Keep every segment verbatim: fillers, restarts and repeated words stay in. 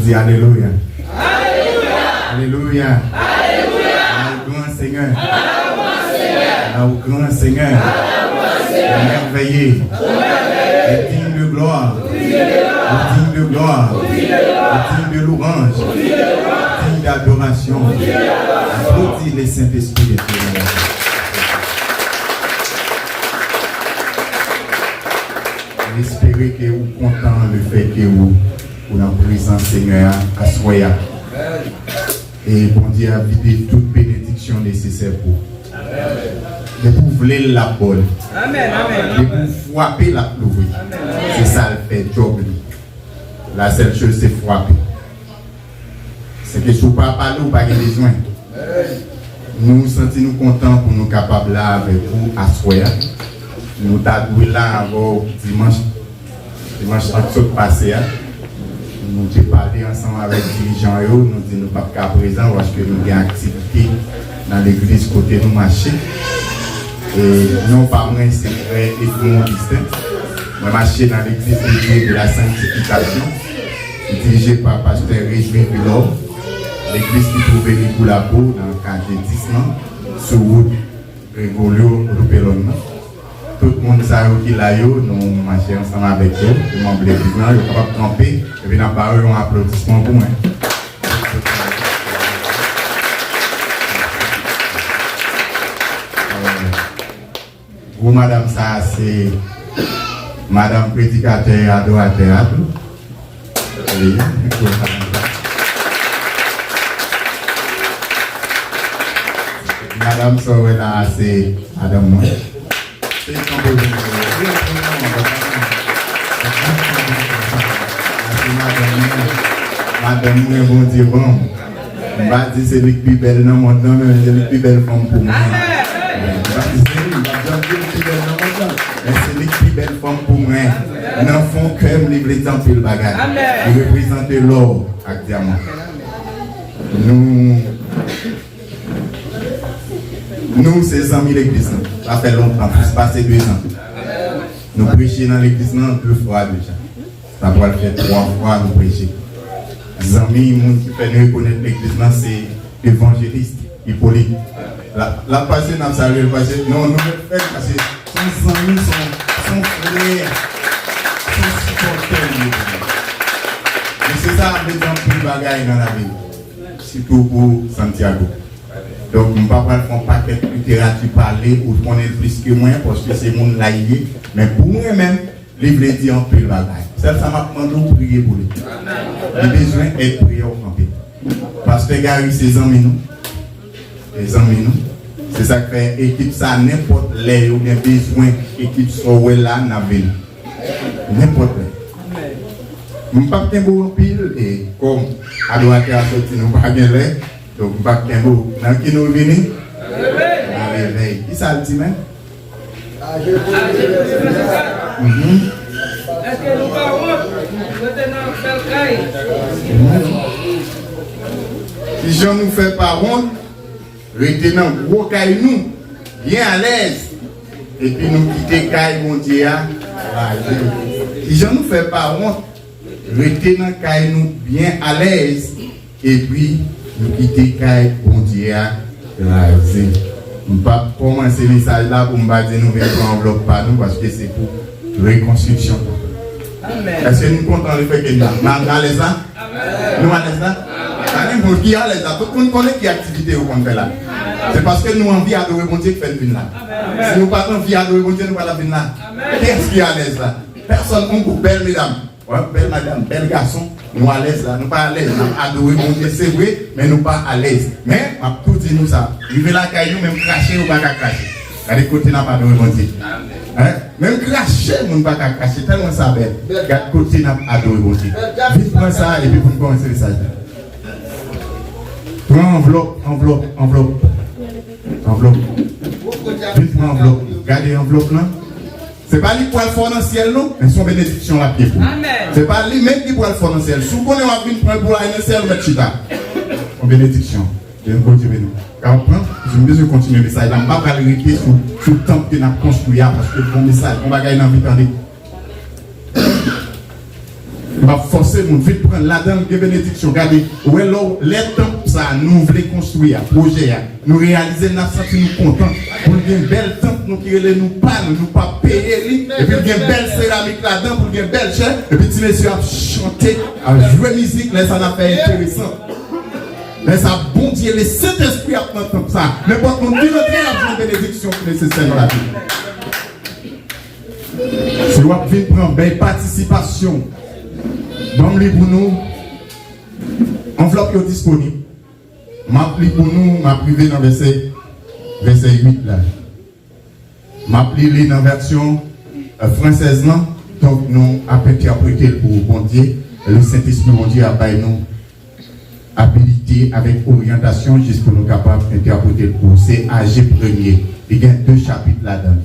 Di alelouya. Alelouya. Alelouya. Alelouya. Ala ou gran, Senyè. Ala ou gran, Senyè. Ala ou gran, Senyè. Ou mèvèye. Ou mèvèye. Ou digne de gloire. Ou digne de gloire. Ou digne de gloire. Ou digne de louange. Ou digne de louange. Digne d'adoration. Ou digne d'adoration. Aplodi le Saint-Esprit de Dieu. M espere ke ou kontan le fè ke ou, ou nan prezans Senyè a aswè a. E Bondye a vide tout benediksyon nesesè pou ou. Depi w vle l, l ap ba w li. Depi w frape, l ap louvri. Se sa l fè djòb li. La sèl choz se frape. Se ke si w pa pale, w pa gen bezwen. Nou santi nou kontan pou nou kapab la avèk ou aswè a. Nou ta dwe la avè w dimanch, dimanch lan k sot pase a. Nou te pale ansanm avèk dirijan yo, nou di nou p ap ka prezan paske nou gen aktivite nan legliz kote nou mache. E non pa mwen, se frè Edmond Augustin. Mwen mache nan legliz de Dieu de la Sanctification. Li dirije pa pastè Rejwi Vilò, legliz ki twouve li Goulapo nan katye dis lan, sou wout Gregorio Lupelon nan. Tout moun sa yo ki la yo, nou mache ansanm avèk yo, nou manm legliz lan, yo kapab kanpe, epi n ap ba yo yon aplodisman pou mwen. Gwo madanm sa a se madanm predikatè e adoratè a tou. Wi, gwo madanm sa. Madanm sa w wè la a se madanm mwen. Se kanpe pou mwen. Wi, se madanm mwen. Madanm mwen, Bondye ban m. M pa di se li k pi bèl nan mond lan, men se li k pi bèl fanm pou mwen. M pa di se li, m pa janm di li pi bèl nan mond lan, men se li k pi bèl fanm pou mwen. Nan fon kè m, li vle di anpil bagay. Li reprezante lò ak dyaman. Nou, nou se zanmi legliz lan. Sa fè lontan, plis pase de zan. Nou preche nan legliz lan de fwa deja. Sa pral fè twa fwa nou preche. Zanmi, moun ki fè nou rekonèt legliz lan, se evanjelis Ipolit. L ap, l ap pase, n ap salye l, pase. Non, nou mèt fè l, pase se yon zanmi, se yon, se yon frè, se yon sipòtè li ye pou nou. Mesye sa a vle di anpil bagay nan lavi nou, sitou pou Santiago. Donk, m pa pral fè yon pakèt literati pale, ou konnen l plis ke mwen, paske se moun la l ye. Men pou mwen menm, li vle di anpil bagay. Sèl sa m ap mande w, priye pou li. Li bezwen èd, priyè w kanpe. Pastè Gary se zanmi nou. Se zanmi nou. Se sa k fè ekip sa, nenpòt lè yo gen bezwen ekip sa w wè la, n ap vini. Nenpòt lè. M p ap kenbe w anpil, e kòm adoratè a soti, nou pa gen lè. Donk, m p ap kenbe w. Nan ki nou vini? Nan revèy. Ki sa l di menm? Mhm. Èske nou pa wont rete nan bèl kay? Mhm. Kijan nou fè pa wont rete nan gwo kay nou, byen alèz, epi nou kite kay Bondye a kraze? Kijan nou fè pa wont rete nan kay nou byen alèz, epi nou kite kay Bondye a kraze? M p ap kòmanse mesaj la pou m pa di nou vin pran anvlòp pa nou, paske se pou rekonstriksyon. Amèn. Èske nou kontan lefètke n, n, n alèz la? Amèn. Nou alèz la? Pa gen moun ki alèz la. Tout moun konnen ki aktivite yo konn fè la. Se paske nou anvi adore Bondye ki fè n vin la. Si nou pa t anvi adore Bondye, nou pa t ap vin la. Kiyès ki alèz la? Pèsòn. On gwoup bèl medam. Wè, bèl madanm, bèl gason, nou alèz la, nou pa alèz, n ap adore Bondye, se vre, men nou pa alèz. Men, m ap tou di nou sa, rive lakay nou, menm krache, ou pa ka krache. Gade kote n ap adore Bondye. Hein? Menm krache, moun pa ka krache, tèlman sa bèl. Gad kote n ap adore Bondye. Vin pran sa, epi pou n kòmanse mesaj la. Pran anvlòp, anvlòp, anvlòp. Anvlòp. Vin pran anvlòp. Gade anvlòp lan. Se pa li k pral fè w nan syèl, non, men se yon benediksyon l ap ye pou ou. Amèn. Se pa li menm ki pral fè w nan syèl. Si w konnen w ap vin pran l pou w al nan syèl, ou mèt chita. Yon benediksyon. Bondye beni w. Ka w pran, m bezwen kontinye mesaj la. M pa pral rete sou, sou tanp ke n ap konstwi a, paske bon mesaj, bon bagay n anvi tande. M ap fòse moun vin pran ladan l, gen benediksyon. Gade, ou wè, lè w, lè tanp sa a nou vle konstwi a, pwojè a, nou reyalize l, n ap santi nou kontan pou l gen bèl tanp nou ki rele nou pal, nou p ap peye li, epi l gen bèl seramik ladan, pou l gen bèl chè, epi ti mesye ap chante, ap jwe mizik, lè sa n ap fè enteresan. Lè sa Bondye, le Sentespri ap nan tanp sa, nenpòt moun ki rantre ap jwenn benediksyon ki nesesè nan lavi l. Si w ap vin pran bèy patisipasyon, ban m li pou nou. Anvlòp yo disponib. M ap li pou nou, m ap rive nan vèsè, vèsè uit la. M ap li li nan vèsyon, euh, fransèz lan. Donk, nou ap entèprete l pou Bondye. Le Sentespri Bondye ap bay nou abilite avèk oryantasyon jis pou nou kapab entèprete l pou ou. Se Aje premye. Li gen de chapit ladan l.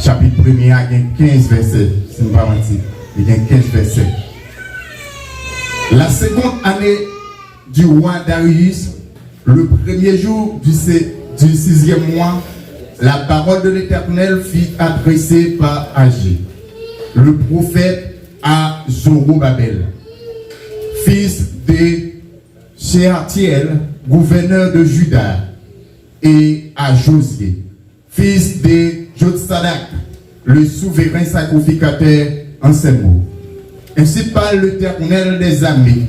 Chapit premye a gen kenz vèsè, si m pa manti. Li gen kenz vèsè. La seconde année du roi Darius, le premier jour du, si- du sixième mois, la parole de l'Éternel fut adressée par Agé, le prophète, à Zorobabel, fils de Shealtiel, gouverneur de Juda, et à Josué, fils de Jotsadak, le souverain sacrificateur, en ces mots. Ainsi parle l'Éternel des armées.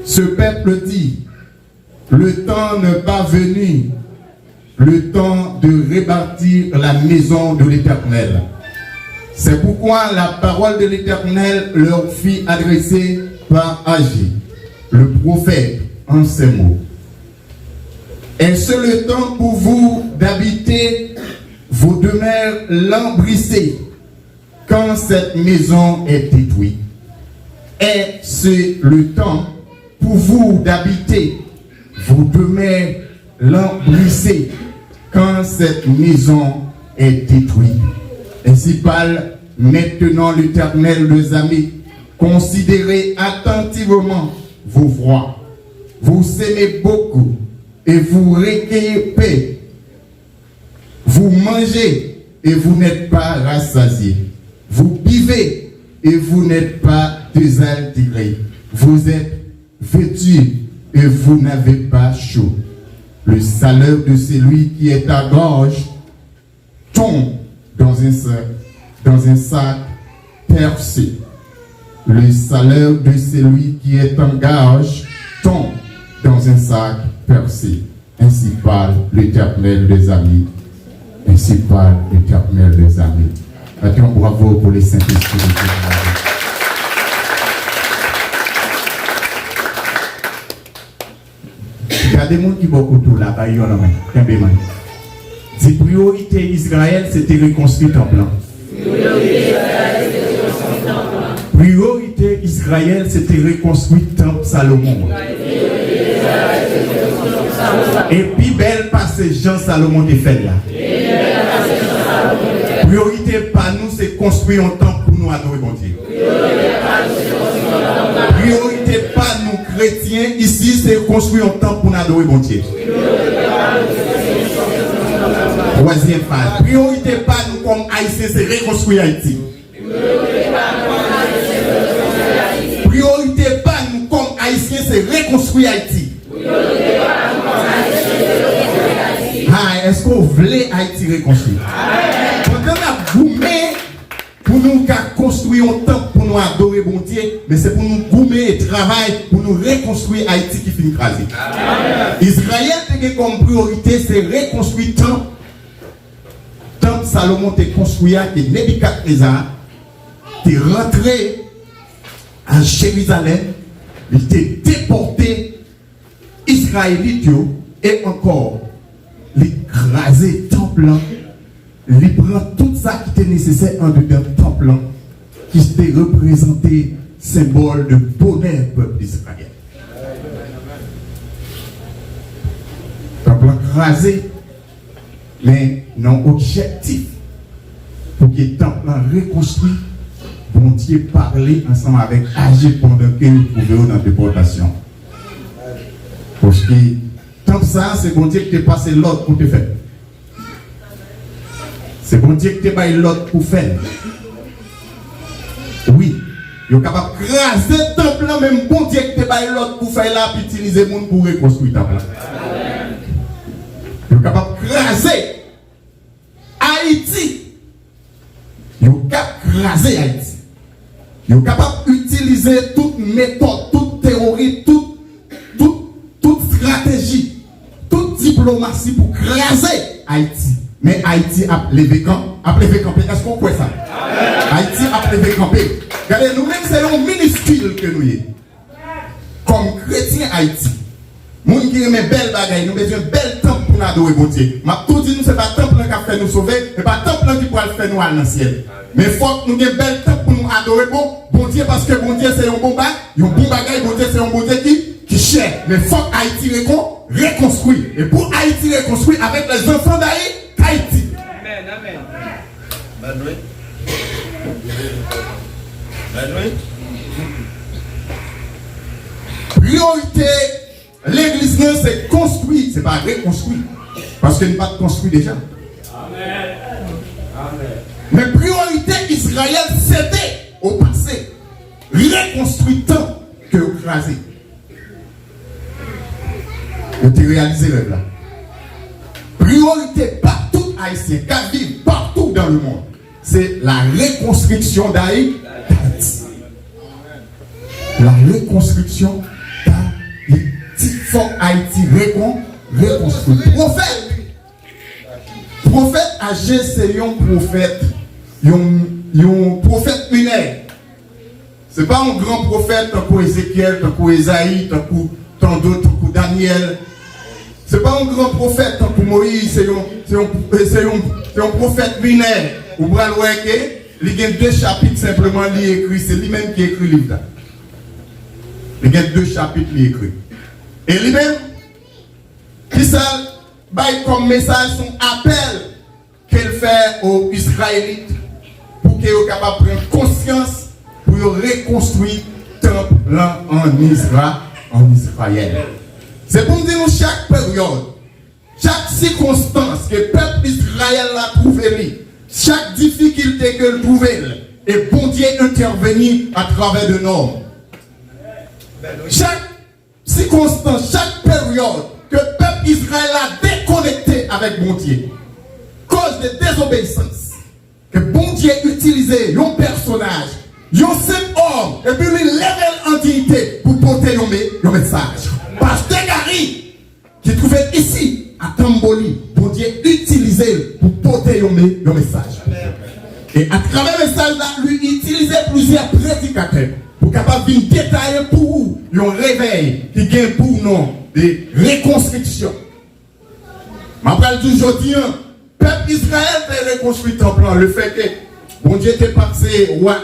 Ce peuple dit, le temps n'est pas venu, le temps de rebâtir la maison de l'Éternel. C'est pourquoi la parole de l'Éternel leur fut adressée par Agé, le prophète, en ces mots. Est-ce le temps pour vous d'habiter vos demeures lambrissées quand cette maison est détruite? Est-ce le temps pour vous d'habiter vos demeures lambrissées quand cette maison est détruite? Ainsi parle maintenant l'Éternel des armées. Considérez attentivement vos voies. Vous semez beaucoup et vous recueillez peu. Vous mangez et vous n'êtes pas rassasiés. Vous buvez et vous n'êtes pas désaltérés. Vous êtes vêtus et vous n'avez pas chaud. Le salaire de celui qui est à gorge tombe dans un sac, dans un sac percé. Le salaire de celui qui est en gorge tombe dans un sac percé. Ainsi parle l'Éternel des armées. Ainsi parle l'Éternel des armées. Mete yon bravo pou le Sentespri de Dye. Gade moun ki bò kote w la, bay yon lanmen. Kenbe men. Di, priyorite Izrayèl se te rekonstwi tanp lan. Priyorite Izrayèl se te rekonstwi tanp Salomon an. E pi bèl pase jan Salomon te fè l la. Priyorite pa nou se konstwi yon tanp pou nou adore Bondye. Priyorite pa nou kretyen isi se konstwi yon tanp pou n adore Bondye. Twazyèm faz. Priyorite pa nou kòm Ayisyen se rekonstwi Ayiti. Priyorite pa nou kòm Ayisyen se rekonstwi Ayiti. Hay, èske w vle Ayiti rekonstwi? Pandan n ap goumen pou nou ka konstwi yon tanp pou nou adore Bondye, men se pou nou goumen e travay pou nou rekonstwi Ayiti ki fin kraze. Izrayèl te gen kòm priyorite se rekonstwi tanp, tanp Salomon te konstwi a, ke Nebikadneza te rantre a Jerizalèm, li te depòte Izrayelit yo, e ankò, li kraze tanp lan, li pran tout sa ki te nesesè andedan tanp lan, ki te reprezante senbòl de bonè pèp Izrayèl. Tanp lan kraze, men nan objektif pou ke tanp lan rekonstwi, Bondye pale ansanm avèk Aje pandan ke yo twouve yo nan depòtasyon. Paske tanp sa a, se Bondye ki te pase lòd pou te fè l. Se Bondye ki te bay lòd pou fè l. Wi. Yo kapab kraze tanp lan, menm Bondye ki te bay lòd pou fè l la ap itilize moun pou rekonstwi tanp lan. Yo kapab kraze Ayiti. Yo kap kraze Ayiti. Yo kapab itilize tout metòd, tout teyori, tout, tout, tout estrateji, tout diplomasi pou kraze Ayiti. Men Ayiti ap leve kan, ap leve kanpe. Èske w kwè sa? Ayiti ap leve kanpe. Gade, nou menm se yon miniskil ke nou ye. Kòm kretyen Ayiti, moun ki renmen bèl bagay, nou bezwen bèl tanp pou n adore Bondye. M ap tou di nou, se pa tanp lan k ap fè nou sove, se pa tanp lan ki pral fè nou al nan syèl. Men fòk nou gen bèl tanp pou nou adore bon Bondye, paske Bondye se yon bon ba-, yon bon bagay, Bondye se yon Bondye ki, ki chè. Men fòk Ayiti rekon-, rekonstwi. E pou Ayiti rekonstwi, avec les enfants d'Haï-, d'Haïti. Amèn, amèn. Bad wi. Bad wi. Priyorite legliz lan se konstwi, se pa rekonstwi. Paske n pa t konstwi deja. Amèn. Amèn. Men priyorite Izrayèl se te, o pase, rekonstwi tanp ke yo kraze. Yo te reyalize rèv la. Priyorite pa tout Ayisyen k ap viv partout dans le monde, se la rekonstriksyon d'Ayi-, d'Ayiti. La rekonstriksyon d'Ayiti. Fòk Ayiti rekon-, rekonstwi. Pwofèt, pwofèt Aje se yon pwofèt, yon, yon pwofèt minè. Se pa yon gran pwofèt tankou Ezekyèl, tankou Ezayi, tankou Tando, tankou Danyèl. Se pa yon gran pwofèt tankou Moyiz, se yon, se yon, se yon, se yon pwofèt minè. Ou pral wè ke li gen de chapit senpleman li ekri, se li menm ki ekri liv la. Li gen de chapit li ekri. E li menm, kisa l bay kòm mesaj? Se yon apèl ke l fè o Izrayelit pou ke yo kapab pran konsyans, pou yo rekonstwi tanp lan ann Izra-, ann Izrayèl. Se pou m di nou, chak peryòd, chak sikonstans ke pèp Izrayèl la twouve li, chak difikilte ke l twouve l, e Bondye entèveni atravè de nonm. Chak sikonstans, chak peryòd ke pèp Izrayèl la dekonekte avèk Bondye, koz de dezobeyisans, ke Bondye itilize yon pèsonaj, yon senp òm, epi li leve l an diyite pou pote yon me-, yon mesaj. Pastè Gary, ki twouve l isi, a Tamboli, Bondye itilize l pou pote yon me-, yon mesaj. E atravè mesaj la, li itilize plizyè predikatè pou kapab vin detaye pou ou yon revèy ki gen pou non de rekonstriksyon. M ap pral di w jodi a, pèp Izrayèl te rekonstwi tanp lan, lefètke Bondye te pase wa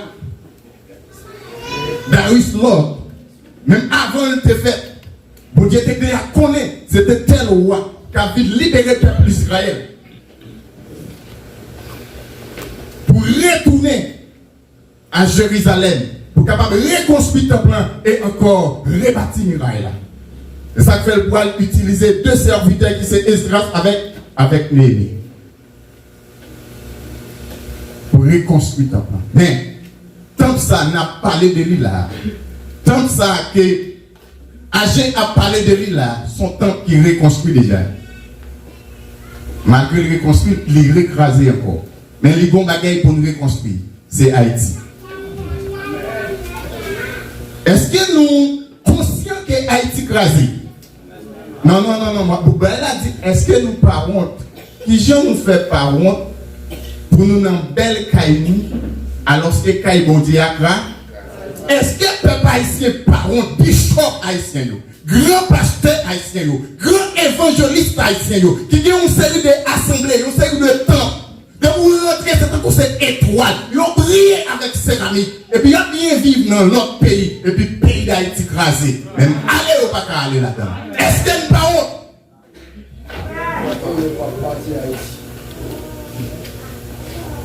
Darius lòd, menm avan l te fèt, Bondye te deja konnen se te tèl wa k ap vin libere pèp Izrayèl pou retounen a Jerizalèm, pou kapab rekonstwi tanp lan e ankò rebati miray la. Se sa k fè l pral itilize de sèvitè ki se Esdras avèk, avèk Neyemi. Pou rekonstwi tanp lan. Men, tanp sa n ap pale de li la, tanp sa ke Aje ap pale de li la, se yon tanp ki rekonstwi deja. Malgre l rekonstwi, li rekraze ankò. Men li gon bagay pou n rekonstwi. Se Ayiti. Èske nou konsyan ke Ayiti kraze? Non, non, non, non, mwen, pou bagay la di, èske nou pa wont? Kijan nou fè pa wont pou nou nan bèl kay nou, alòske kay Bondye a kra-? Èske pèp ayisyen pa wont? Bichòp ayisyen yo, gran pastè ayisyen yo, gran evanjelis ayisyen yo, ki gen yon seri de asanble, yon seri de tanp, depi w rantre, se tankou se etwal, yo briye avèk seramik, epi y ap byen viv nan lòt peyi, epi peyi Dayiti kraze. Menm ale, yo pa ka ale ladan l. Èske n pa wont?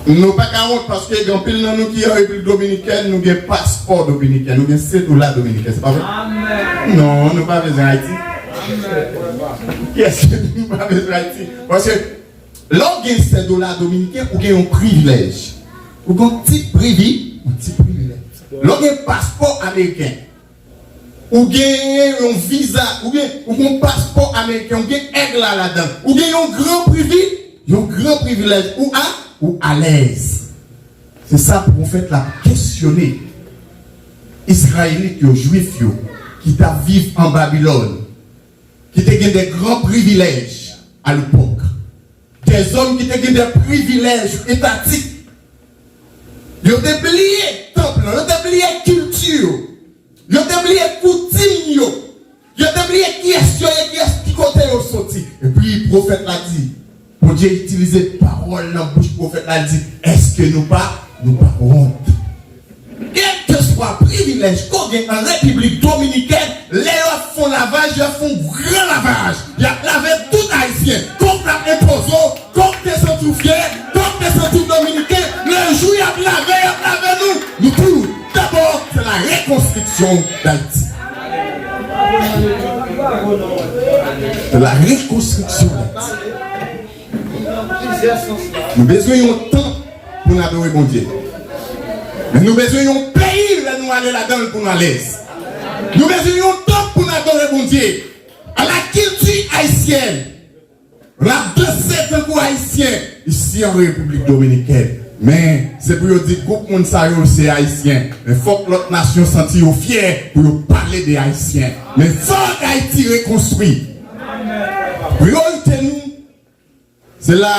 Nou pa ka wont paske gen anpil nan nou ki an Repiblik Dominikèn, nou gen paspò dominiken, nou gen sèt dola dominiken, se pa vre? Amèn. Non, nou pa bezwen Ayiti. Amèn. Kiyès ki di nou pa bezwen Ayiti? Paske lè w gen sèt dola dominiken, ou gen yon privilèj. Ou gen yon ti privi-, yon ti privilèj. Lè w gen paspò ameriken, ou genyen yon viza, ou gen, ou gen yon paspò ameriken, ou gen èg la ladan, ou gen yon gran privi, yon gran privilèj, ou a, ou alèz. Se sa pwofèt la kesyone Izrayelit yo, Jwif yo, ki t ap viv an Babilòn, ki te gen de gran privilèj alepòk. Dèzòm ki te gen de privilèj etatik. Yo te bliye tanp lan, yo te bliye kilti yo, yo te bliye koutim yo, yo te bliye kiyès yo ye, kiyès ki kote yo soti. Epi pwofèt la di, Bondye itilize pawòl nan bouch pwofèt la, li di, èske nou pa, nou pa wont? Kèlkeswa privilèj ke w gen an Repiblik Dominikèn, lè y ap fè yon lavaj, y ap fè yon gran lavaj. Y ap lave tout Ayisyen. Kòm n ap enpoze w, kòm te santi w fyè, kòm te santi w dominiken, nan jou y ap lave, y ap lave nou, nou tou. D'abord, c'est la reconstruction d'Haïti. C'est la reconstruction d'Haïti. Nou bezwen yon tanp pou n adore Bondye. Men nou bezwen yon peyi lè nou ale ladan l pou n alèz. Nou bezwen yon tanp pou n adore Bondye. A la kilti ayisyèn. L ap danse tankou Ayisyen isi an Repiblik Dominikèn. Men, se pou yo di gwoup moun sa yo se Ayisyen. Men fòk lòt nasyon santi yo fyè pou yo pale de Ayisyen. Men fòk Ayiti rekonstwi. Priyorite nou, se la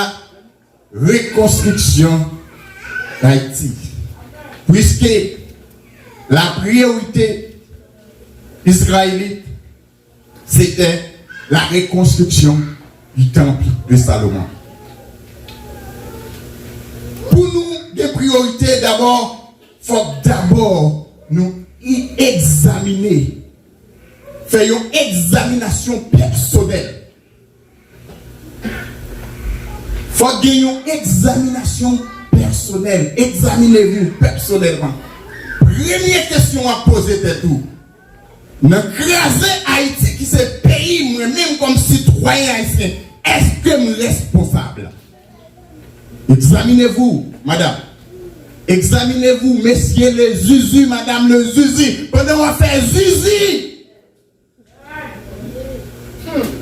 rekonstriksyon Ayiti. Puiske la priyorite Izrayelit, c'était la reconstruction du temple de Salomon. Pou nou gen priyorite, dabò, fòk dabò nou egzamine, fè yon egzaminasyon pèsonèl. Fòk gen yon egzaminasyon pèsonèl. Egzamine vi w pèsonèlman. Premye kesyon w ap poze tèt ou, nan kraze Ayiti ki se peyi mwen menm kòm sitwayen ayisyen, èske m responsab? Examinez-vous, madame. Examinez-vous, messieurs les zuzu, madame le zuzu. Pandan w ap fè zuzu,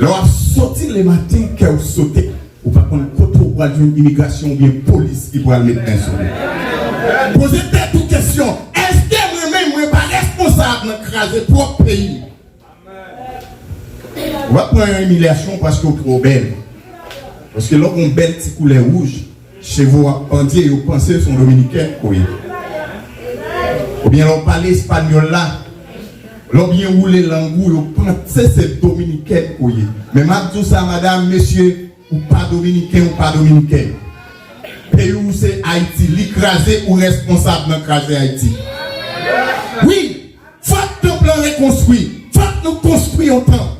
lè w ap soti lematen, kè w sote. Ou pa konn kote w pral jwenn imigrasyon oubyen polis ki pral met men sou ou. Poze tèt ou kesyon, èske mwen menm mwen pa responsab nan kraze pwòp peyi m? Ou pa pran yon imilyasyon paske w twò bèl. Paske lè w gen yon bèl ti koulè wouj, cheve w ap pandye, yo panse se yon dominikèn ke w ye. Oubyen lè w pale espanyòl la, lè w byen woule lang ou, yo panse se dominikèn ke w ye. Men m ap di w sa, madam, mesye, ou pa dominiken, ou pa dominikèn. Peyi w se Ayiti, li kraze, ou responsab nan kraze Ayiti. Wi, fòk tanp lan rekonstwi, fòk nou konstwi yon tanp.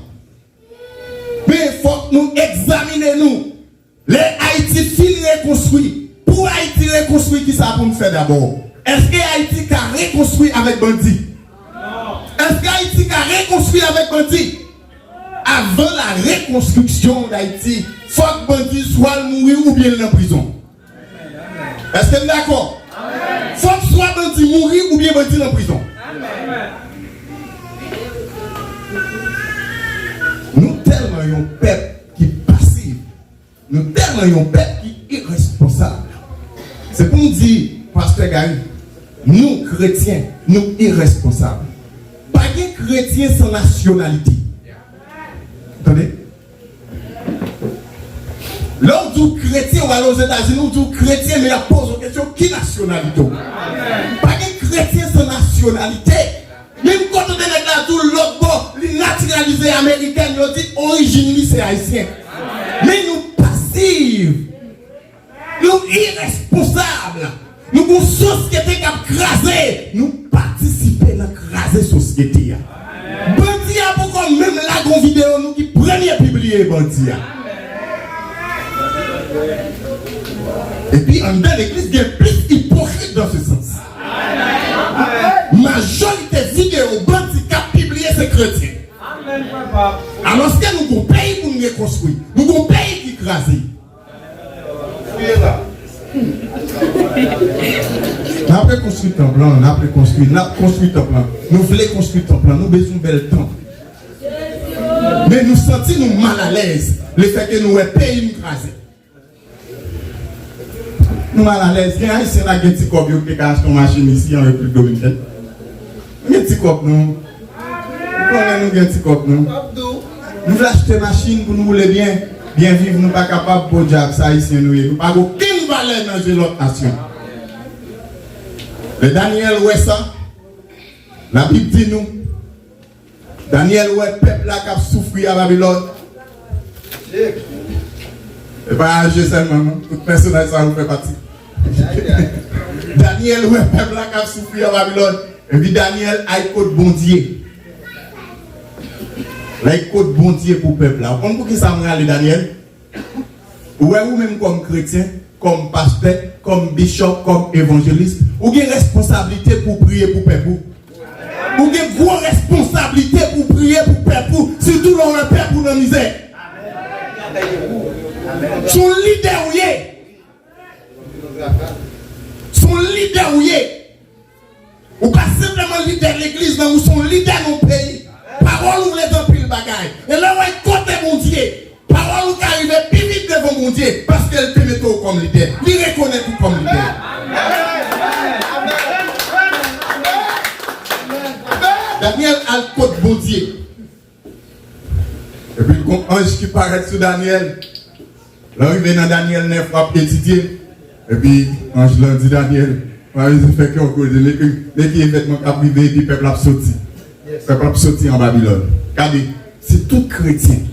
Men fòk nou egzamine nou. Lè Ayiti fin rekonstwi, pou Ayiti rekonstwi, kisa pou n fè dabò? Èske Ayiti ka rekonstwi avèk bandi? Èske Ayiti ka rekonstwi avèk bandi? Avan la rekonstriksyon Dayiti, fòk bandi swa l mouri oubyen l nan prizon. Èske n dakò? Fòk swa bandi mouri oubyen bandi nan prizon. Nou tèlman yon pèp ki pasif. Nou tèlman yon pèp ki iresponsab. Se pou m di, Pastè Gary, nou kretyen, nou iresponsab. Pa gen kretyen san nasyonalite. Tande? Lè w di w kretyen, w al Ozetazini, w di w kretyen, men y ap poze w kesyon, ki nasyonalite w? Pa gen kretyen san nasyonalite. Menm kote de nèg la di w lòt bò, li natiralize amerikèn, yo di orijin li se ayisyen. Men nou pasif. Nou iresponsab. Nou gon sosyete k ap kraze. Nou patisipe nan kraze sosyete a. Bandi a poko menm lage yon videyo, nou ki premye pibliye bandi a. Epi anndan legliz gen plis ipokrit dans ce sens. Majorite videyo bandi k ap pibliye se kretyen. Alòske nou gon peyi pou n rekonstwi. Nou gon peyi ki kraze. N N ap rekonstwi tanp lan, n ap rekonstwi, n ap konstwi tanp lan. Nou vle konstwi tanp lan, nou bezwen bèl tanp. Men nou santi nou malalèz lefètke nou wè peyi n kraze. Nou malalèz. Gen Ayisyen la gen ti kòb yo ki te ka achte yon machin isi an Repiblik Dominikèn. Gen ti kòb nou. Nou konnen nou gen ti kòb nou. Nou vle achte machin pou nou woule byen. Byen viv nou pa kapab, podyab, se Ayisyen nou ye. Nou pa gen okenn valè nan je lòt nasyon. Lè Danyèl wè sa, Labib di nou, Danyèl wè pèp la k ap soufri a Babilòn. E pa aje sèlman, non. Tout pèsonaj sa yo fè pati. Danyèl wè pèp la k ap soufri a Babilòn. Epi Danyèl al kot Bondye. Lè l kot Bondye pou pèp la. Ou konn poukisa m rale Danyèl? Ou wè, ou menm kòm kretyen, kòm pastè, kòm bishop, kòm evanjelis, ou gen responsablite pou w priye pou pèp ou. Ou gen gwo responsablite pou w priye pou pèp ou, sitou lè w wè pèp ou nan mizè. Se yon lidè ou ye. Se yon lidè ou ye. Ou pa senpleman lidè legliz, men ou se yon lidè nan yon peyi. Pawòl ou vle di anpil bagay. E lè w wè kote Bondye, pawòl ou ka rive pi vit devan Bondye, paske l te mete w kòm lidè. Li rekonèt ou kòm lidè. Danyèl al kot Bondye. Epi l gon anj ki parèt sou Danyèl. Lè w rive nan Danyèl nèf, w ap etidye. Epi anj lan di Danyèl, pa bezwen fè kè w koze, men ki, men ki evènman k ap rive, epi pèp la ap soti. Pèp la ap soti an Babilòn. Gade, si tout kretyen,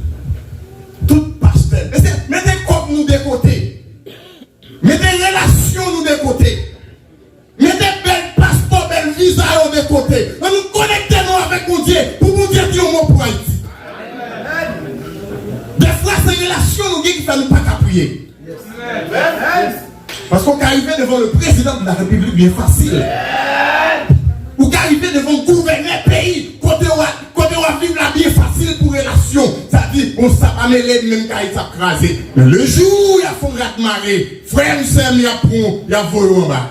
tout pastè, mesye, mete kòb nou de kote. Mete relasyon nou de kote. Mete bèl paspò, bèl viza yo de kote. Ann nou konekte nou avèk Bondye pou Bondye di yon mo pou Ayiti. Dèfwa, se relasyon nou gen ki fè nou pa ka priye. Paske w ka rive devan le président de la République byen fasil. Ou ka rive devan gouvènè peyi, kote w a, kote w ap viv la byen fasil pou relasyon. Sa di, bon, sa pa mele m, menm kay sa ap kraze. Men le jou y ap fè w rat mare, frè m, sè m, y ap pran w, y ap voye w anba.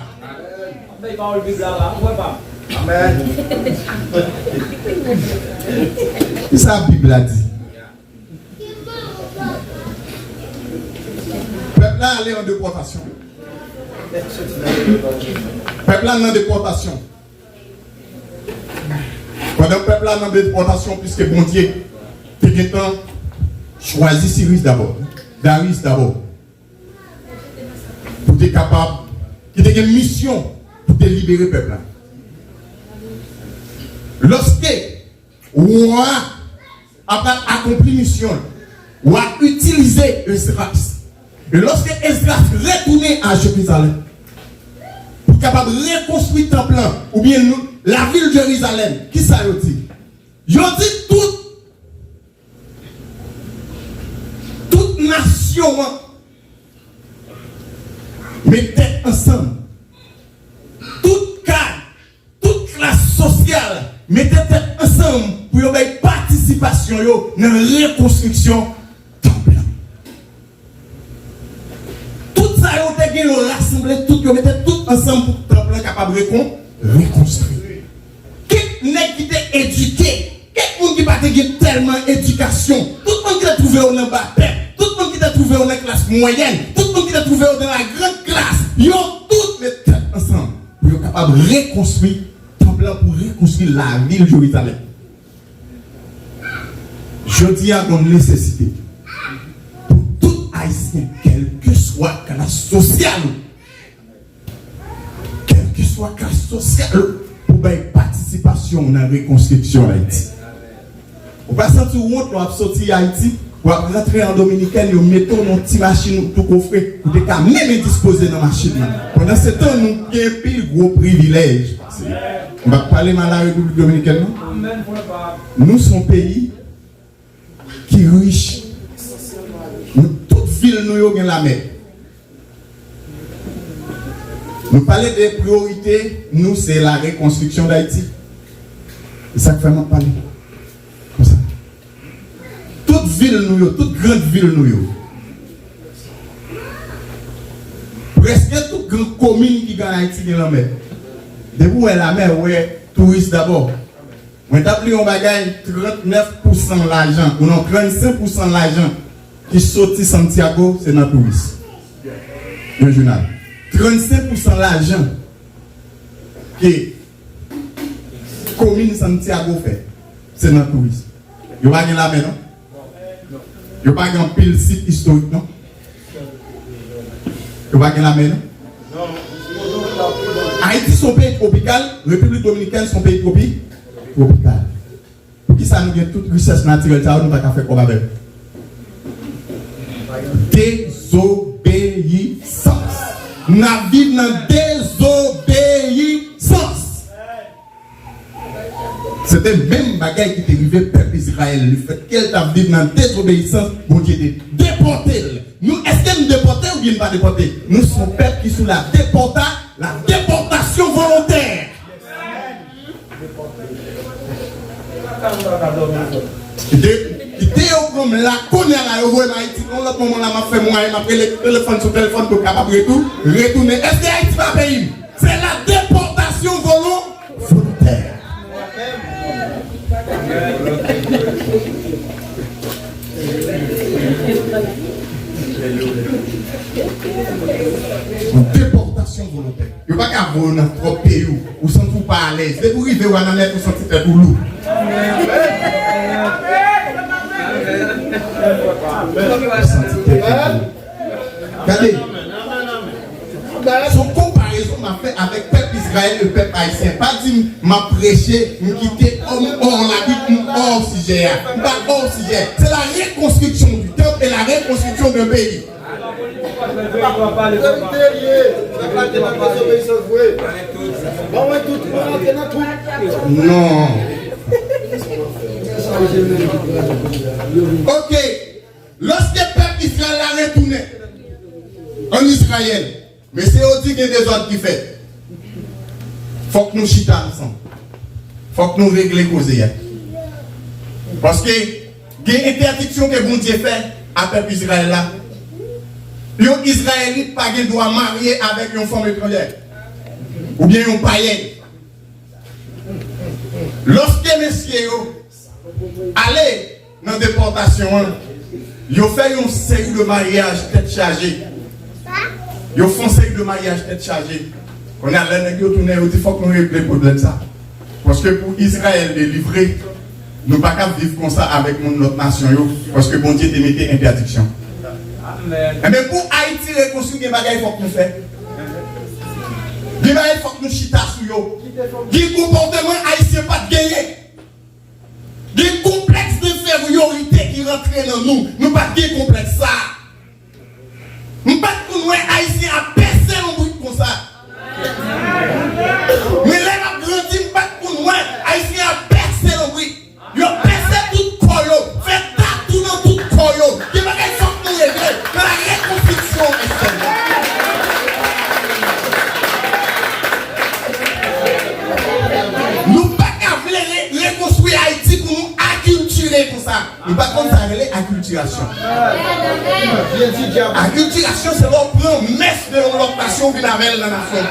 Bay pawòl Bib la la, ou wè pa? Amèn. Kisa Bib la di? Pèp la ale an depòtasyon. Pèp la nan depòtasyon. Pandan pèp la nan depòtasyon, piske Bondye te gentan chwazi Siris dabò, Daris dabò, pou te kapab, ki te gen misyon pou te libere pèp la. Lòske wa a pral akonpli misyon l, wa a itilize Esdras. E lòske Esdras retounen a Jerizalèm pou kapab rekonstwi tanp lan, oubyen nou, lavil Jerizalèm, kisa yo di? Yo di tout, tout nasyon an met tèt ansanm. Tout kad, tout klas sosyal mete tèt ansanm pou yo bay patisipasyon yo nan rekonstriksyon tanp lan. Tout sa yo te gen, yo rasanble tout, yo mete tout ansanm pou tanp lan kapab rekon-, rekonstwi. Kèk nèg ki te edike, kèk moun ki pa te gen tèlman edikasyon, tout moun ki te twouve yo nan ba pèp, tout moun ki te twouve yo nan klas mwayèn, tout moun ki te twouve yo nan la grande classe, yo tout met tèt ansanm pou yo kapab rekonstwi tanp lan, pou rekonstwi lavil Jerizalèm. Jodi a, gon nesesite pou tout Ayisyen, kèlkeswa klas sosyal ou, kèlkeswa klas sosyal ou, pou bay patisipasyon w nan rekonstriksyon Ayiti. Ou pa santi w wont lè w ap soti Ayiti, w ap rantre an Dominikèn, yo mete w nan ti machin ou tou kofre, ou te ka menm endispoze nan machin nan. Pandansetan, nou gen pil gwo privilèj. M p ap pale mal a Repiblik Dominikèn, non. Nou se yon peyi ki rich. Nou, tout vil nou yo gen lamè. Nou pale de priyorite nou, se la rekonstriksyon Dayiti. E sa k fè m ap pale konsa. Tout vil nou yo, tout gran vil nou yo, prèske tout gran komin ki gen Ayiti gen lanmè. Depi w wè lamè, ou wè touris dabò. Mwen t ap li yon bagay, trannèf pousan lajan, ou non, trannsenk pousan lajan ki soti Santiago, se nan touris. Yon jounal. Trannsenk pousan lajan ke komin Santiago fè, se nan touris. Yo pa gen lamè, non? Yo pa gen anpil sit istorik, non? Yo pa gen lamè, non? Ayiti se yon peyi twopikal, Repiblik Dominikèn se yon peyi twopi-, twopikal. Poukisa nou gen tout richès natirèl sa yo, nou pa ka fè kòb avè l? Dezobeyisans. N ap viv nan dezobeyisans. Se te menm bagay ki te rive pèp Izrayèl. Lefètke l t ap viv nan dezobeyisans, Bondye te depòte l. Nou, èske n depòte oubyen n pa depòte? Nou se yon pèp ki sou la depòta-, la déportation volontaire. Kite, kite yo pran m la, kounye a la, yo voye m Ayiti. Yon lòt moman la, m ap fè mwayen, m ap rele telefòn sou telefòn pou m kapab retou-, retounen. Èske Ayiti pa peyi m? Se la déportation volon-, volontaire. Yon depòtasyon volontè. Yo pa ka voye w nan twòp peyi w. Ou santi w pa alèz. Depi w rive Wanament, ou santi tèt ou lou. Ou santi tèt ou lou. Gade. Se yon konparezon m ap fè avèk pèp Izrayèl e pèp ayisyen. Pa di m, m ap preche, m kite, m hors la Bible, m hors sijè a. M pa hors sijè. C'est la reconstruction du temple et la reconstruction d'un pays. Non. Ok. Lòske pèp Izrayèl la retounen ann Izrayèl, mesye yo di gen dezòd ki fèt. Fòk nou chita ansanm. Fòk nou regle koze a. Paske gen entèdiksyon ke Bondye fè a pèp Izrayèl la. Yon Izrayelit pa gen dwa marye avèk yon fanm etranjè oubyen yon payèn. Lòske mesye yo ale nan depòtasyon an, yo fè yon seri de maryaj tèt chaje. Yo fè yon seri de maryaj tèt chaje. Kounye a, lè nèg yo tounen, yo di, "Fòk nou regle pwoblèm sa." Paske pou Izrayèl delivre, nou pa ka viv konsa avèk moun lòt nasyon yo, paske Bondye te mete entèdiksyon. Enben, pou Ayiti rekonstwi, gen bagay fòk nou fè. Gen bagay fòk nou chita sou yo. Gen konpòteman Ayisyen pa t genyen. Gen konplèks enferiyorite ki rantre nan nou. Nou pa t gen konplèks sa a. M pa t konn wè Ayisyen ap pèse lonbrit konsa. Men lè m ap grandi, m pa t konn wè Ayisyen ap pèse lonbrit. Yo pèse tout kò yo, fè tatou nan tout kò yo. Gen bagay fòk nou regle nan la rekonstriksyon ayisyen. Nou pa ka vle re-, rekonstwi Ayiti pou nou akiltire konsa. Nou pa konn sa rele akiltirasyon. Akiltirasyon, se lè w pran mès de yon lòt nasyon, w vin avè l nan nasyon w.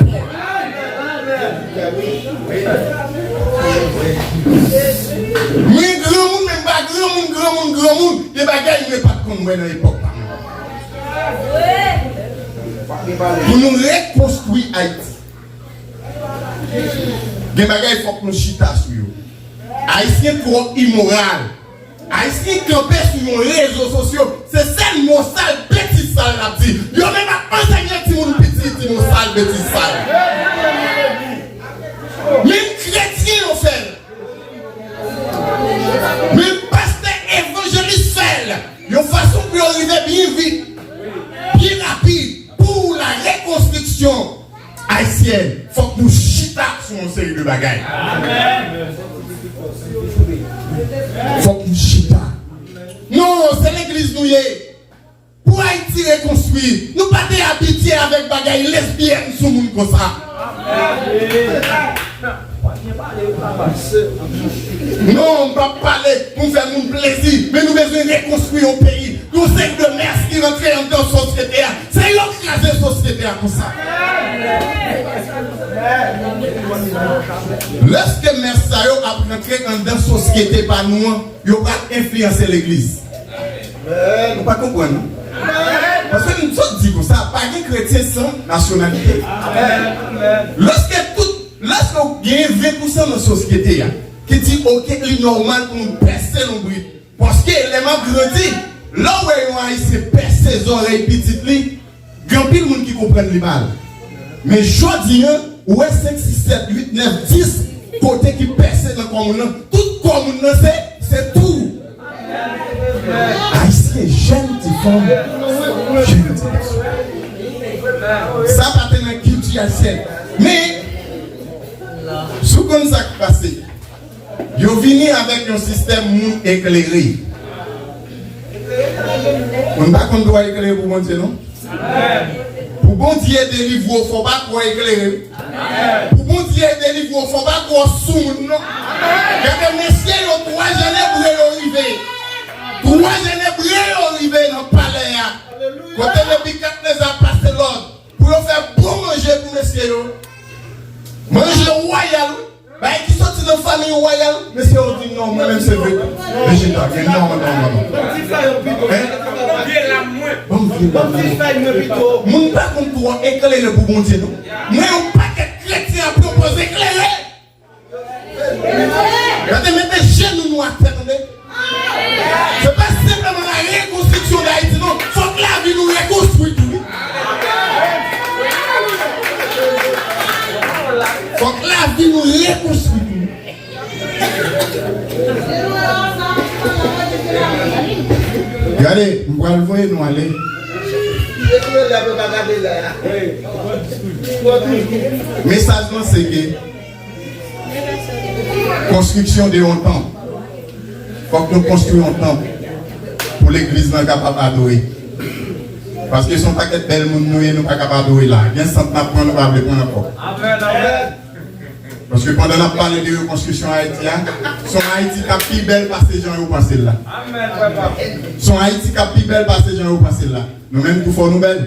Mwen granmoun, men m pa granmoun, granmoun, granmoun. Gen bagay mwen pa t konn wè nan epòk pa mwen. Pou nou rekonstwi Ayiti, gen bagay fòk nou chita sou yo. Ayisyen twò imoral. Ayisyen kanpe sou yon rezo sosyo, se sèl mo sal, betiz sal l ap di. Yo menm ap ansenye timoun piti, di mo sal, betiz sal. Menm kretyen yo fè l. Menm pastè evanjelis fè l. Yon fason pou yo rive byen vit, byen rapid, pou la rekonstriksyon ayisyèn, fòk nou chita sou yon seri de bagay. Fòk nou chita. Non, se legliz nou ye. Pou Ayiti rekonstwi, nou pa te abitye avèk bagay lesbyèn sou moun konsa. Non, m p ap pale pou m fè moun plezi, men nou bezwen rekonstwi yon peyi. Yon seri de mès ki rantre anndan sosyete a. Se yo k kraze sosyete a konsa. Lèske mès sa yo ap rantre anndan sosyete pa nou an, yo pral enfliyanse legliz. Nou pa konprann, non? Paske m sot di konsa, pa gen kretyen san nasyonalite. Lèske tout, lèske w gen ven pousan nan sosyete a ki di, oke, li nòmal pou nou pèse lonbrit. Paske lè m ap grandi, lè w wè yon Ayisyen pèse zòrèy pitit li, gen anpil moun ki konprann li mal. Men jodi an, ou wè senk, sis, sèt, uit, nèf, dis kote ki pèse nan kò moun nan. Tout kò moun nan se, se twou. Ayisyen, jèn ti fanm, jèn ti gason. Sa pa te nan kilti ayisyèn. Men, si w konn sa k pase, yo vini avèk yon sistèm moun eklere. Moun pa konn twò eklere pou Bondye, non. Pou Bondye delivre w, fò w pa twò eklere. Pou Bondye delivre w, fò w pa twò sou moun, non. Gade mesye yo, twa jenebre yo rive. Twa jenebre yo rive nan palè a. Kote Nebikadneza pase lòd pou yo fè bon manje pou mesye yo. Manje wayal, wi. Bagay ki soti nan fanmi wayal, mesye yo di, non, mwen menm se ve-, vejetaryen. Non, non, non, non. Hein? Ban m vye lam mwen. Moun pa konn twò eklere pou Bondye, non. Men yon pakèt kretyen ap pwopoze eklere. Gade, mete jenou nou atè, tande. Se pa senpleman la rekonstriksyon de Ayiti, non. Fòk lavi nou rekonstwi tou, wi. Fòk lavi nou rekonstwi tou. Gade, m pral voye nou ale. Mesaj lan se ke konstriksyon de yon tanp. Fòk nou konstwi yon tanp pou legliz lan kapab adore. Paske se yon pakèt bèl moun nou ye, nou pa kapab adore la. Gen sant n ap pran, nou pa vle pran ankò. Amèn, amèn. Paske pandan n ap pale de rekonstriksyon Ayiti a, se yon Ayiti k ap pi bèl pase jan yo panse l la. Amèn, papa. Se yon Ayiti k ap pi bèl pase jan yo panse l la. Nou menm tou fò nou bèl.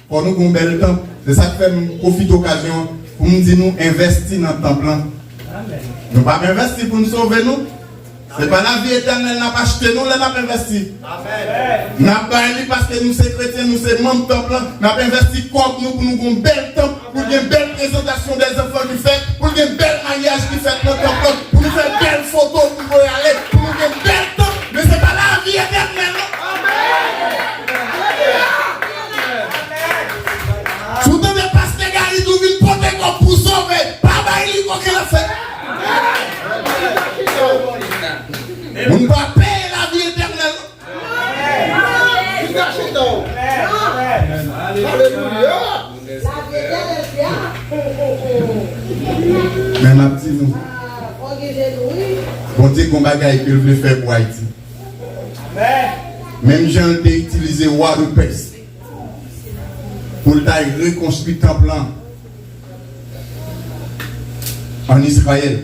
Fò nou gen yon bèl tanp. Se sa k fè m pwofite okazyon an pou m di nou envèsti nan tanp lan. Nou p ap envèsti pou n sove nou. Se pa lavi etènèl n ap achte non lè n ap envèsti. N ap bay li paske nou se kretyen, nou se manm tanp lan. N ap envèsti kòb nou pou nou gen yon bèl tanp, pou l gen bèl prezantasyon dèzanfan ki fèt, pou l gen bèl maryaj ki fèt nan tanp lan, pou nou fè bèl foto pou nou voye ale, pou nou gen bèl tanp. Men se pa lavi etènèl non. Si w tande pastè Gary di w vin pote kòb pou sove, pa bay li koken l ap fè. Moun pa peye lavi etènèl. Alelouya. Men m ap di nou, Bondye gon bagay ke l vle fè pou Ayiti. Menm jan l te itilize wa de Pès pou l ta rekonstwi tanp lan ann Izrayèl,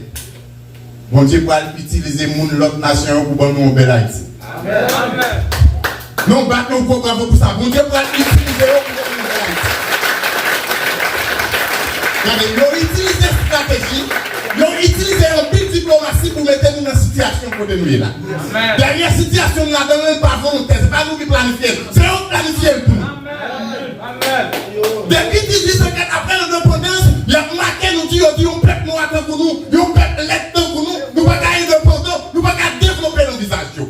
Bondye pral itilize moun lòt nasyon yo pou ban nou yon bèl Ayiti. Non, bat yon gwo bravo pou sa. Bondye pral itilize yo pou ban nou yon bèl Ayiti. Gade, yo itilize estrateji, yo itilize anpil diplomasi pou mete nou nan sitiyasyon kote nou ye la. Dènye sitiyasyon nou ladan l pa volontè, se pa nou ki planifye l, se yo k planifye l pou nou. Depi dizuit san kat, apre lendepandans, y ap make nou di, yo di yon pèp nwa tankou nou, yon pèp lèd tankou nou, nou pa ka endepandan, nou pa ka devlope nan vizaj yo.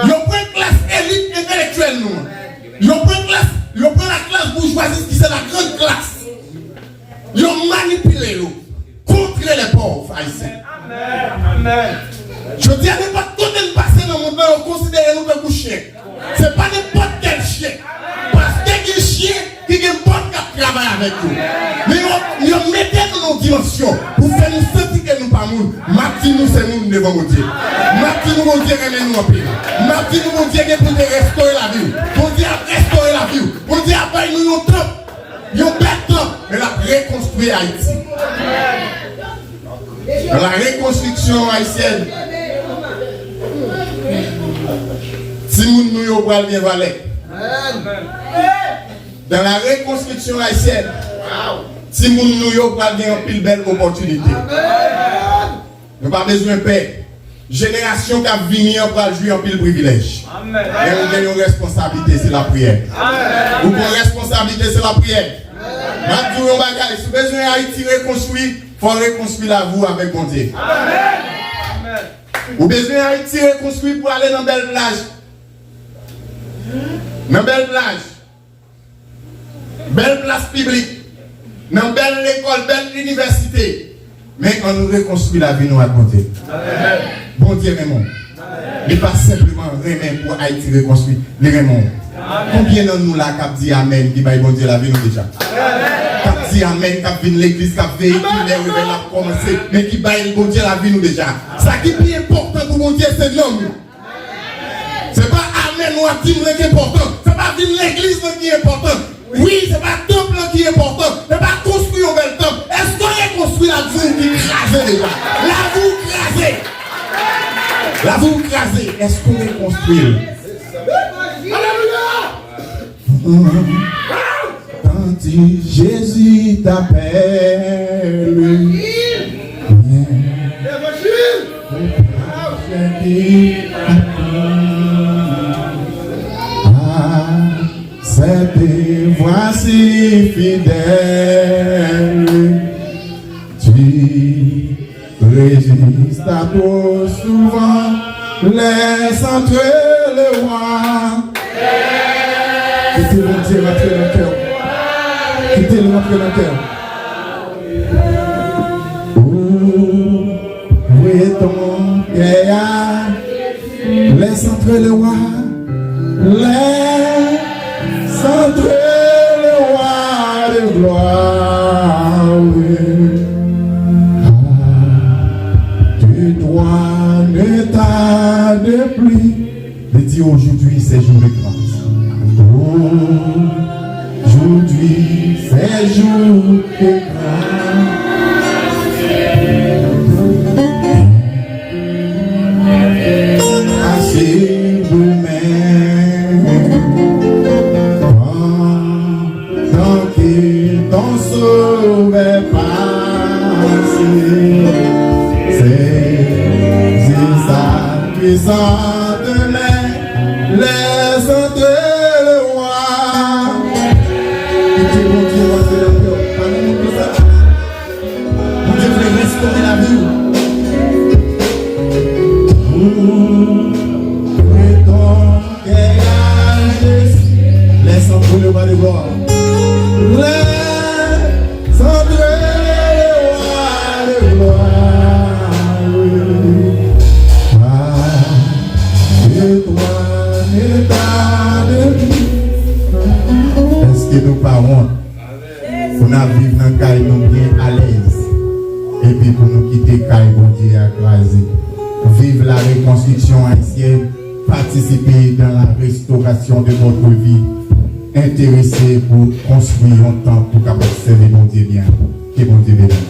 Yo pran klas elit entelektyèl nou an. Yo pran klas, yo pran la klas boujwazi ki se la grande classe. Yo manipile yo. Contre les pauvres haïtiens. Jodi a, nenpòt kote n pase nan mond lan, yo konsidere nou tankou chen. Se pa nenpòt kèl chen. Paske gen chen ki gen bòt k ap travay avèk yo. Men yo, yo mete nou nan yon dimansyon pou fè nou santi ke nou pa moun. M ap di nou se moun devan Bondye. M ap di nou Bondye renmen nou anpil. M ap di nou Bondye gen pou l te restore lavi w. Bondye ap restore lavi w. Bondye ap bay nou yon tanp. Yon bèl tanp, men l ap rekonstwi Ayiti. Nan la rekonstriksyon ayisyèn, timoun nou yo pral gen valè. Dans la reconstruction haïtienne, timoun nou yo pral gen anpil bèl opòtinite. Nou pa bezwen pè. Jenerasyon k ap vini an pral jwi anpil privilèj. Men ou gen yon responsablite, se lapriyè. Ou gen yon responsablite, se lapriyè. M ap di w yon bagay, si w bezwen Ayiti rekonstwi, fò w rekonstwi lavi w avèk Bondye. Ou bezwen Ayiti rekonstwi pou ale nan bèl plaj. Nan bèl plaj. Bèl plas piblik, nan bèl lekòl, bèl inivèsite. Men ann rekonstwi lavi nou ak Bondye. Bondye renmen w. Li pa senpleman renmen pou Ayiti rekonstwi, li renmen w. Konbyen nan nou la k ap di amèn ki bay Bondye lavi nou deja? K ap di amèn, k ap vin legliz, k ap veye kilè revèy la ap kòmanse, men ki bay Bondye lavi nou deja? Sa ki pi enpòtan pou Bondye, se nanm nou. Se pa amèn w ap di m lan ki enpòtan. Se pa vin legliz lan ki enpòtan. Wi, se pa tanp lan ki enpòtan. Se pa konstwi yon bèl tanp. Èske w rekonstwi lavi w ki kraze deja? Lavi w kraze. Lavi w kraze. Èske w rekonstwi l? Alelouya! Tanti Jezi t apèl. Levanjil! Levanjil! Aksepte, vwasi fidèl. Tu résistes à trop souvent, laisse entrer le roi. Kite Bondye rantre nan kè w. Kite l rantre nan kè w. Ouvre ton cœur à Laisse entrer le roi. Laisse entrer le roi de gloire. Ah, de toi ne tarde plus. Li di, aujourd'hui, c'est jour de grâce. Aujourd'hui, c'est jour de grâce. Assurément, pendant que ton sauveur passe, saisis sa puissante main, laisse entrer le roi. Kite Bondye rantre nan kè w. Pa gen moun konsa. Bondye vle restore lavi w. Ouvre ton cœur à Jésus. Laisse entrer le roi de gloire. Laisse entrer le roi de gloire. Ah, de toi ne tarde plus. Èske nou pa wont? Pou n ap viv nan kay nou byen alèz, epi pou nou kite kay Bondye a kraze. Vive la reconstruction haïtienne, participez dans la restauration de votre vie. Enterese pou konstwi yon tanp pou kapab sèvi Bondye byen. Ke Bondye beni nou.